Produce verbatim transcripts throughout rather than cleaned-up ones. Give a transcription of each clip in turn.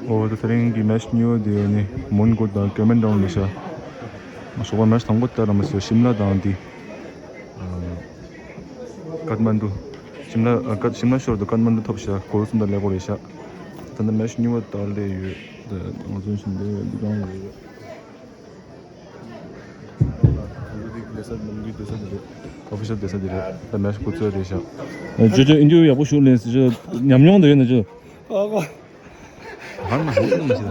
ཨོ་ད་དེ་རིང་གི་མེ་ཆི་གཉིས་པ་དེ་ནི་མོན་གྷོ་དང་ཀེ་མན་ཌའུན་ལས་ཤག་ཞོགས་པ་མེ་ཆི་དང་པོ་ལྟར་མ་ཟད་ཤིམ་ལ་དང་དེ་ཀ་ཐ་མན་ཌུ། ཤིམ་ལ་ཀ་ཤིམ་ལ་ཤོར་དུ་ཀ་ཐ་མན་ཌུ་ཐོབ་ཤག་གོ་ལ་གསུམ་དང་ཀླད་ཀོར་རེད་ཤག་ད་ལྟ་མེ་ཆི་གཉིས་པ་ལྟར་ལས་ཡོད། ད་ང་ཚོ་ཤིན་ཏུ་འདི་གང་ཡོད། ཨོ་ཕི་ཤལ་བསྡད་ས་འདི་རེད། ད་མེ་ཆི་ཁོ་ཚོའི་རེད་ཤག་ཨ་ཅོ་ཅོ་ཨིན་ཊར་བིའུ་ཡག་པོ་ཞུ་ལེན་ཟེར་ཅོ་ཉམས་མྱོང་དེ་ཡོད་ན་ཅོ། ཨོ་ཨོ། ཧང་ཧང་ཧང་ཧང་ཞིག་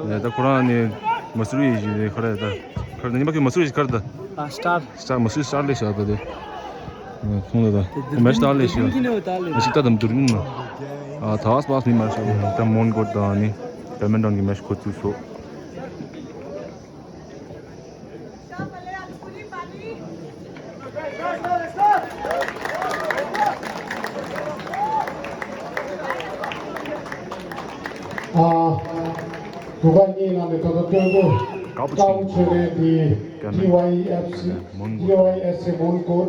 ད། ད་ཁོ་རང་ནི་མ་སུ་རི་ཡི་ཞིག་རེད་ཁ་ར་ད། ཁ་ར་ད་ཉི་མ་ཁྱོད་མ་སུ་རི་ཞིག་ཁ་ར་ད། ཨ་སི་ཊར། སི་ཊར་མ་སུ་རི་སི་ཊར་ལས་ཤག་ད་དེ། ཁོང་ད་ད། མེ་ཆི་ད་ལས་ཤག་ཨ་ཞིག་ད་དམ་དུར་མིན་ན། ཨ་ད་བས་པས་མི་མ་ཤག་ད་མོན་གྷོ་དང་ནི་ཀེ་མན་ཌའུན་གྱི་མེ་ཆི་ཁོ་ཚོས་སོ། ཨ། རུ་ཁག་གཉིས་ནང་ནས་ད་ལྟ་སྟོན་གོ་དཀའ་པོ་ཆེན་པོ་ཆེ་རེད་དེ། ཀེ་མན་ཌའུན། ཌི་ཝའི་ཨེཕ་སི། མོན་གྷོ། ཌི་ཝའི་ཨེཕ་སི་མོན་གྷོ།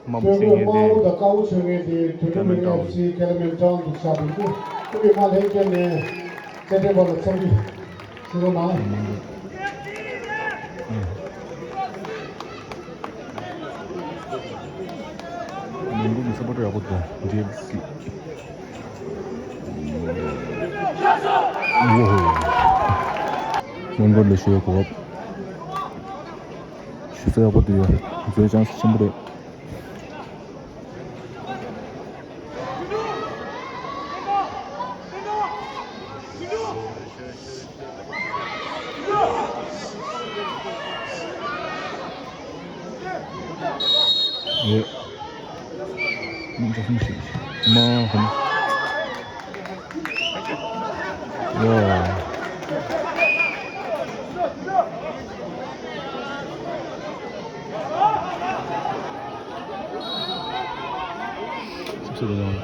དམའ་པོ་བྱེད་མཁན་དེ། དམའ་པོ་དང་དཀའ་བོ་བྱེད་མཁན་དེ་དོན་གྲུབ་ཨེཕ་སི་ཀེ་མན་ཌའུན་དུ་ཆགས་འདུག་དེ་དེ་མ་ལྷན་རྒྱས་ནས་རྩེད་འགྲན་པ་ལ་འཚམས་འདྲི་ཞུ་རོགས་གནང་། མོན་གྷོ་གི་སཔོར་ཊར་ཡག་པོ་འདུག་འདི་སི། ཨོ་ཧོ། མོན་གྷོ་ལས་ཤོད་གོ། ཞུ་ས་ཡག་པོ་འདུག་ཡ། བཟོས་ཅང་ཆེན་པོ་རེད། ཡོད། མི་འདྲ་མི་ཞིག་མ་ཧམ། ཡོད། ཙིག་ཙིག་རེད་ཡང་།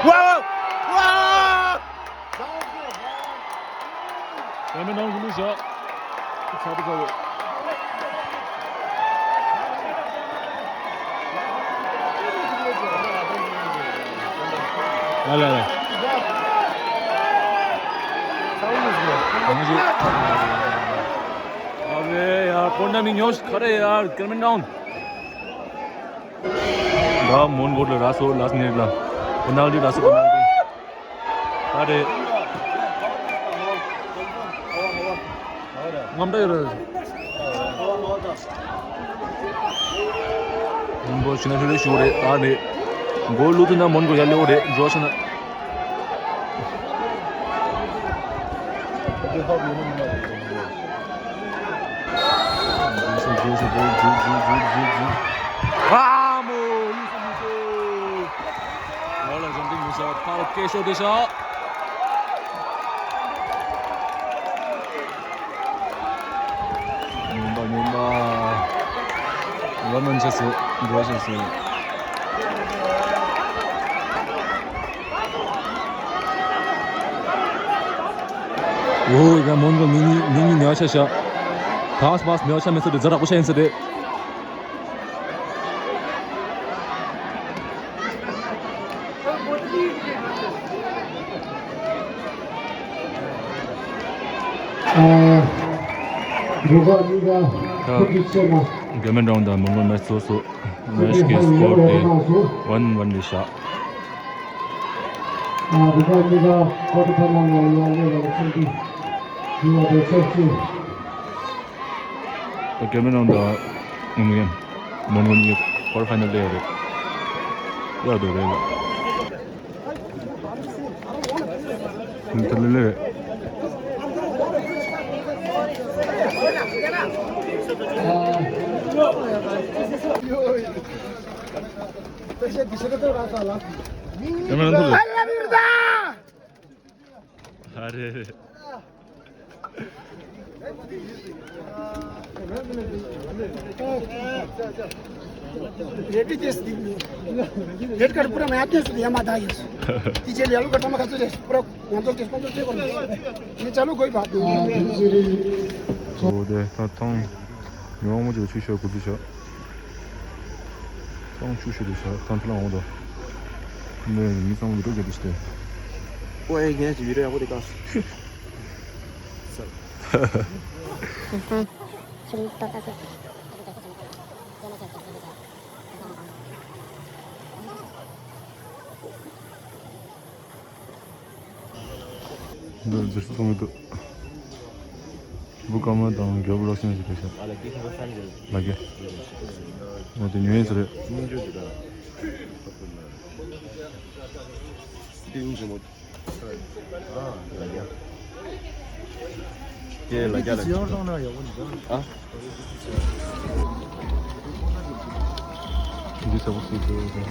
ཝའོ། ཝའོ། ཡང་མེད་ནང་གི་ལུས་བཞག་ཚ་པོ་ཚ་པོ། ལ་ལ་ལ། ཨ་རེ་ཡར་པོ་ན་མི་ཉོས་ཁ་རེ་ཡར་ཀེ་མན་ཌའུན། ད་མོན་གྷོ་ལ་ར་སོ་ལ་སི་ནེ་ལ་པེ་ནལ་ཊི་ར་སོ་པེ་ནལ་ཊི་ད་རེད། རྔམ་དྲག་ཡོད་རེད། མོན་གྷོ་ཕྱི་ན་ཧྲི་རི་ཞུ་རེད་ད་རེད། གོ་ལུ་ཐུ་ན་མོན་གྷོ་ཡ་ལེའོ་རེད་འགྲོ་ཤ་ན། ཉོན་པ་ཉོན་པ། ལོ་ནན་ཆ་སུ་འགྲོ་ཆ་སུ། འོ་ཡ་མོན་གྷོ་མི་གཉིས་མི་གཉིས་ནེའོ་ཆ་ཤ། ཕཱས་ཕཱས་ནེའོ་ཆ་མེད་ས་དེ་ཛ་རག་པོ་ཤ་ཡིན་ས་དེ། རུ་ཁག་གཉིས་ཀ་ཐུགས་རྗེ་ཆེ་གནང་། ཀེ་མན་ཌའུན་དང་མོན་གྷོ་མེ་ཆི་སོ་སོ་མེ་ཆི་གི་སི་ཀོར་དེ་ཝན་ཝན་རེད་ཤག་རུ་ཁག་གཉིས་ཀ་ཀོ་ཊར་ཕའི་ནལ་ནང་ཡར་སླེབས་པ་ལ་ཚེམ་བདུན་ཡིན་པ་དེ་ཚེམ་བཅུ། ད་ཀེ་མན་ཌའུན་དང་ངོ་མ་མོན་གྷོ་གཉིས་ཀ་ཀོ་ཊར་ཕའི་ནལ་སླེབས་ཡོད་རེད། ཡག་འདུག་རེད་ལ། ད་ལེ་ལེ་རེད། ཀེ་མ་ར་འདུག་རེད། ཨ་རེ་རེད། रेडी देश दिन में। रेड कार्ड पूरा नया देश दिया माता ये। टीचर ले लो कटमा का तो देश पूरा हम तो देश को तो चेक कर। ये चालू कोई बात नहीं। ཨོ་དེ་ད་ཐང་ཉོ་མོ་ཅིག་ཆུ་ཤོར་གུ་ཚུ་ཤོར། ཐང་ཆུ་ཤོར་དུ་ཤོར་ཐང་ཆུ་ལ་འོང་དོ། ནས་མི་ཚང་མ་འགྲོ་གི་འདུག་སྟེ། ཨོ་ཨེ་ངས་ཅིག་བི་ཌིའོ་ཡག་པོ་དེ་བཀག་སོང་། འདི་འཛུལ་ཞུགས་གཏོང་གི་འདུག་བུ་ཀརྨ་དང་རྒྱལ་པོ་བློ་སེང་ཞིག་རེད་ཤག་ལ་རྒྱ། འོ་དེ་ཉོས་ཡིན་ས་རེད། དེ་ལ་རྒྱ་ལ། ཨ། འདི་ས་བོ་སི་ཏུ་རེད།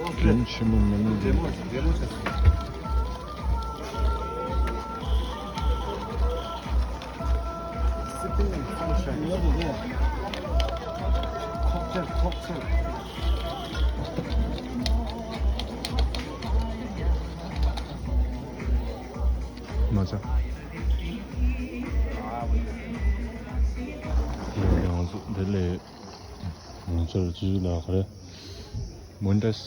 རྒྱུན་ཆེན་མོ་མིན་ནོ། Sipping in sunshine. ཁོག་ཆེན་ཁོག་ཆེན། མ་ཚད། ང་ཚོ་འདི་ལས་ང་ཚོར་ཅི་ཞིག་ལ་ག་རེ་མོན་ཏེས་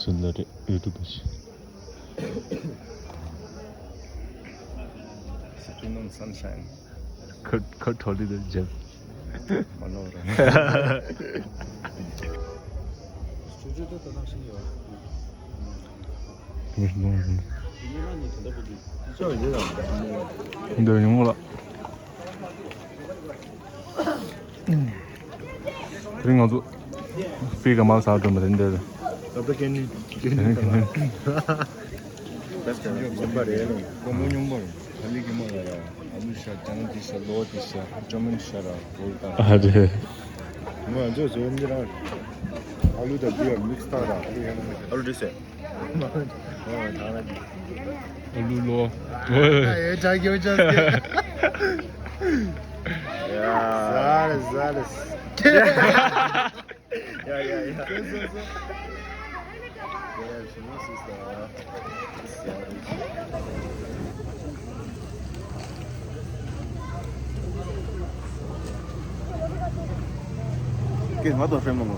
ཟེར་ལ་རེད་ཡུ་ཊུབ་པ་ཞིག Sipping on sunshine. ཁ་ཁ་ཁྲོ་ལི་དང་འཇམ། མ་ནོར་ར། འདི་ཡོང་ལ། དེ་རིང་ང་ཚོ་ཕི་ག་མལ་ས་སྒྲོན་པ་དེ་འདིར། ད་ལྟ་ཁེ་ནི་ཁེ་ནི་ད་ལ། ད་ལྟ་ཉོན་པ་རེད་ལོ། ཀོ་མོ་ཉོན་པ་རེད། ཨ་ལི་གི་མོ་ལ་ཡ། ཨ་ལུ་ཤ་ཅང་ཏི་ཤ་ལོ་ཏི་ཤ་ཅོ་མིན་ཤ་ར་བོལ་ཏང་། ཨ་རེད། ང་ཚོ་ཟོ་འདི་རང་། ཨ་ལུ་དང་འདི་ཡ་མིག་སི་ཏང་ར། ཨ་ལུ་ཡ་ཨ་ལུ་འདི་སེ། ཨ་ལུ་ལོ། ཨེ་ཅག་གི་ཨོ་ཅག་གི། ཡ། ཟ་རེད་ཟ་རེད། ཡ་ཡ་ཡ། ཟ་ཟ་ཟ། ཡ་ཡ་ཞི་མོ་སི་སྟ། ཀྱེ་ང་དང་ཧྲེ་མོ་ལོ།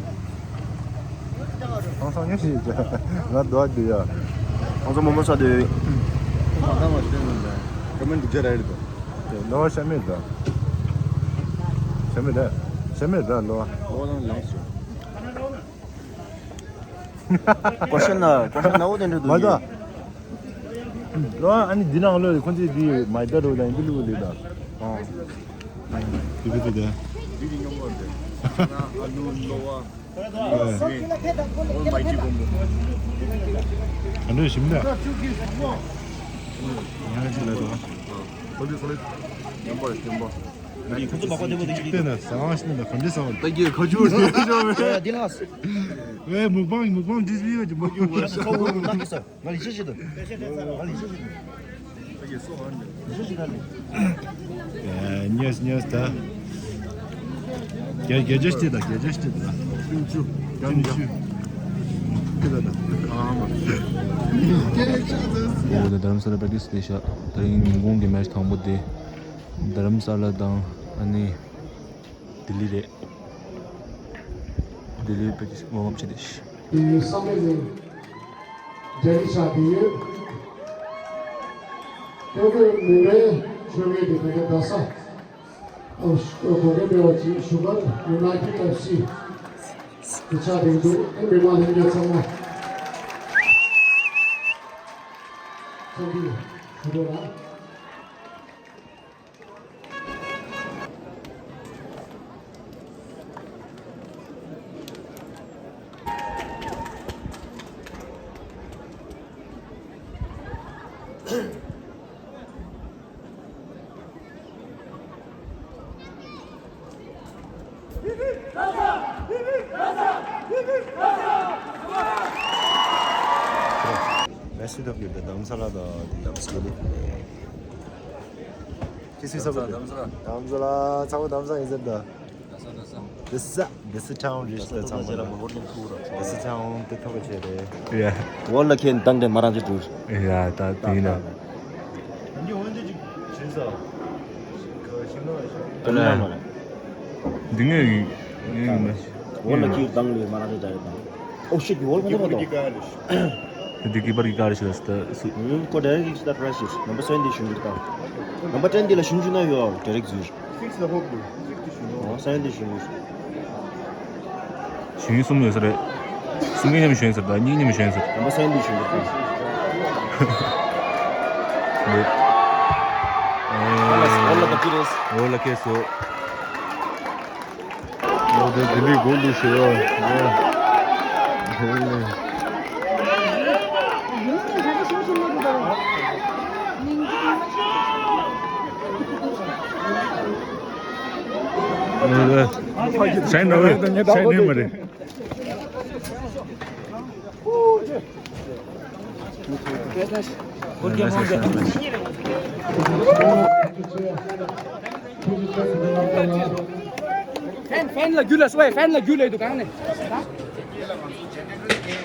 ཧང་སང་ཉོ་ཞིག་ཡོད་ཀྱང་ང་དོ་བ་དུ་ཡ། ཧང་སང་མོ་མོ་ས་དེ། ཧང་སང་མ་ཤེས་ནོ་འདྲ། ཀ་མན་འདུག་ཅེ་ར་ཡིར་དོ། ལོ་བ་ཤ་མེད་ད། ཤ་མེད་ད། ཤ་མེད་ད་ལོ་བ། ལོ་བ་དང་ལངས་སོ། ཀོ་ཤན་ན་ཀོ་ཤན་ན་འོ་དེ་འདྲ་འདུག་མ་ད། ལོ་ཨ་ནི་འདི་ནང་ལོ་ཁོང་ཚོས་འདི་མའི་ཏ་རོ་དང་འདི་ལུག་ལི་དང་། ཨ། འདི་གི་འདི་དེ། འདི་གི་སྙོམས་པོ་འདི། ཨ་ལུ་ལོ་བ། ཨ་ནི་ཨོལ་མའི་ཊི་བོམ་བོ། ཨ་འདྲ་ཞིམ་ད། ང་ཅི་ལ་དང་། ཁོ་འདི་ཁོ་ལི་སྙོམས་པོ་རེད་སྙོམས་པོ། འདི་ཁོ་ཚོ་མ་ཁོ་འདི་མོ་འདི་ཅིག་བལྟས་ན་ཟ་ང་ཤི་ན་ག་འདྲ་ཟ་བ། ད་གི་ཁ་ཆུ་རེད་ཤོར་མེད། འདི་ལགས། ཨེ་མུག་པང་མུག་པང་འདི་བི་ཡོད་ཀྱི་མུག་པང་། ཁ་བོ་མུག་པང་གི་ཟ། ང་ལི་ཤི་ཤི་དང་། ང་ལི་ཤི་ཤི་དང་། ལི་ཤི་ཤི་དང་ལི། ཉེས་ཉེས་ད། རྒྱ་རྒྱ་ཇ་སྟེ་ད་རྒྱ་ཇ་སྟེ་ད། ཅུང་ཅུ། ཅུང་ཅུ། ཁྱེད་ད་ད། ཨ་མ། འོ་ད་རྡ་རམ་ས་ལ་པྲེག་ཊི་སི་དེ་ཤག་དེ་རིང་ཉིན་གུང་གི་མེ་ཆི་དང་པོ་དེ། རྡ་རམ་ས་ལ་དང་ཨ་ནི། ལྡི་ལི་རེད། ལྡི་ལི་པྲེག་ཊི་སི་ཝོམ་ཨབ་བྱེད་དེ། དེ་ཡོད་བསམ་པའི་ནི་རྒྱ་རི་ཆགས་དེ་ཡོད། ཀྱོ་ཀྱོ་མི་མེད་ཆོས་མེད་དེ་བོད་པའི་རྡ་ས། ཨོ་ཤ་གོ་གེ་མེད་པ་ཅིག་ཞུ་གར་ཡུ་ནའི་ཊེཌ་ཨེཕ་སི་དེ་ཆགས་དེ་འདུག་ཨེ་མི་མང་ལྷན་རྒྱས་ཚང་མ་ཚང་གི་ཞུ་རོགས་ལ། མེ་སི་ཌབ་ལིའུ་དང་རྡ་རམ་ས་ལ་དང་དེ་རྡ་རམ་ས་ལ། ཅི་སི་ས་གོ་རྡ་རམ་ས་ལ། རྡ་རམ་ས་ལ་ཚ་བོ་རྡ་རམ་ས་ཡིན་ཟེར་ད། རྡ་ས་རྡ་ས། རྡ་ས་རྡ་ས་ཊའུན་རེད་ད་ཚང་མ། རྡ་ས་ཊའུན་དེ་ཐོག་ཆེ་རེད། ཡ། འོ་ལ་ཁྱེད་མདང་དེ་མ་རང་ཅི་འགྲུལ། ཡ་ད་དེ་ཡིན་ན། འདི་ངའི་ངའི་མ། འོ་ལ་ཁྱེད་མདང་ལས་མ་རང་ཅི་འགྲུལ་རེད་ད། Oh shit, you all know about? དེ་གི་པར་གི་ཀར་ཞིག་ལ་སྟ་སུ། ཁོ་direct ཞིག་སྟ་price ཞིག number seven འདི་ཞུ་རྒྱུ་དང་། number ten འདི་ལ་ཞུ་རྒྱུ་ན་ཡོད་direct ཟུར། ཨོ་seven འདི་ཞུ་རྒྱུ། ཞུ་ཡིན་གསུམ་ཡོད་ས་རེད། གསུམ་གི་མཉམ་ཞུ་ཡིན་ས་རེད། གཉིས་མཉམ་ཞུ་ཡིན་ས་རེད། number seven འདི་ཞུ་རྒྱུ་དང་། ཨོ་ལ་ཀི་རེས། ཨོ་ལ་ཀེ་སོ། ཨོ་དེ་ལྡི་ལི་གོ་ལུ་ཤེས་ཡོད། ཨོ་དེ་ཤེས་ནི་མ་རེད། ཕེན་ཕེན་ལ་རྒྱུ་ལ་སོ་ཡ། ཕེན་ལ་རྒྱུ་ལ་འདུག་གང་ནས།